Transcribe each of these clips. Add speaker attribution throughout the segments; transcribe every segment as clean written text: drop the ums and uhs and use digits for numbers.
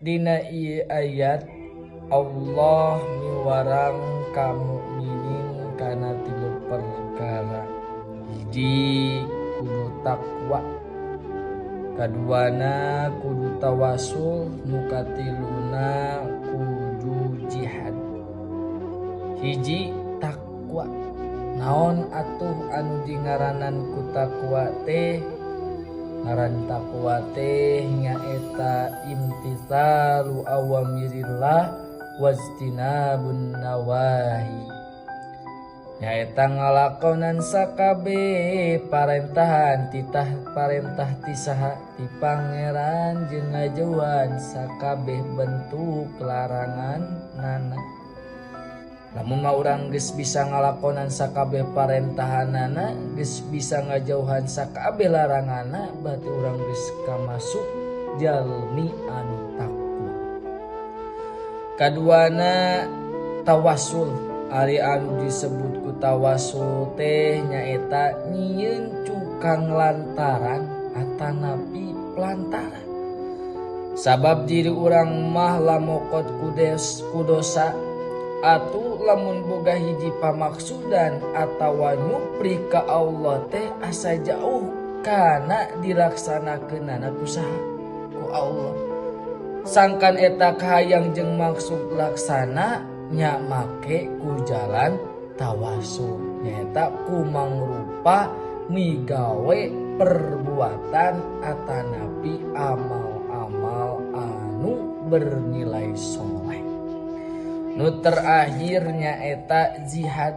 Speaker 1: Dina ieu ayat Allah miwarang ka mukminin kana tilu perkara. Hiji, kudu takwa, kaduana kudu tawasul, nu katiluna kudu jihad. Hiji, takwa. Naon atuh anu dingaranan ku takwa teh? Ngaran takwa teh nyaeta imtithalu awamirillah wajtinabun nawahi, nyaeta ngalakonan sakabeh parentahan, titah parentah ti saha? Ti Pangeran, jeung ngajauhan sakabeh bentuk larangan nana. Lamun mah urang geus bisa ngalakonan sakabeh parentahanana, geus bisa ngajauhan sakabeh laranganna, berarti urang geus kamasuk jalmi anu takwa. Kaduana, tawasul. Ari anu disebut ku tawasul teh nyaeta nyieun cukang lantaran atanapi pelantara, sabab diri urang mah lamokot kudes ku dosa. Atuh lamun boga hiji pamaksudan atawa nyupri ka Allah teh asa jauh kana dilaksanakeunana ku saha? Ku Allah. Sangkan eta kahayang jeung maksud laksana nya, make ku jalan tawasul, nyaeta ku mangrupa migawe perbuatan atanapi amal-amal anu bernilai soleh. Nu terakhir nyaeta jihad.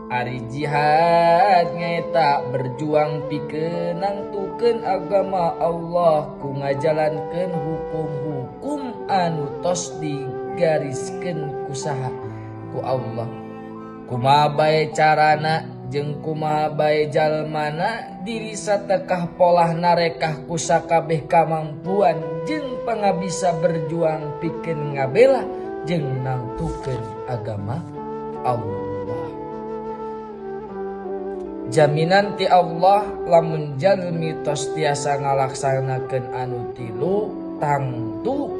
Speaker 1: Ari jihad nyaeta berjuang pikeun nangtukeun agama Allah ku ngajalankeun hukum-hukum anu tos digariskeun ku saha? Ku Allah. Kumaha bae carana jeung kumaha bae jalmana, diri satekah polah narekah ku sakabeh kamampuan jeung pangabisa berjuang pikeun ngabela jeung nangtukeun agama Allah. Jaminan ti Allah, lamun jalmi tos tiasa ngalaksanakeun anu tilu, tangtu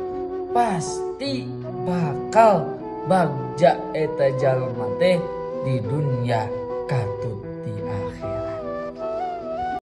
Speaker 1: pasti bakal bagja eta jalma teh di dunia katut.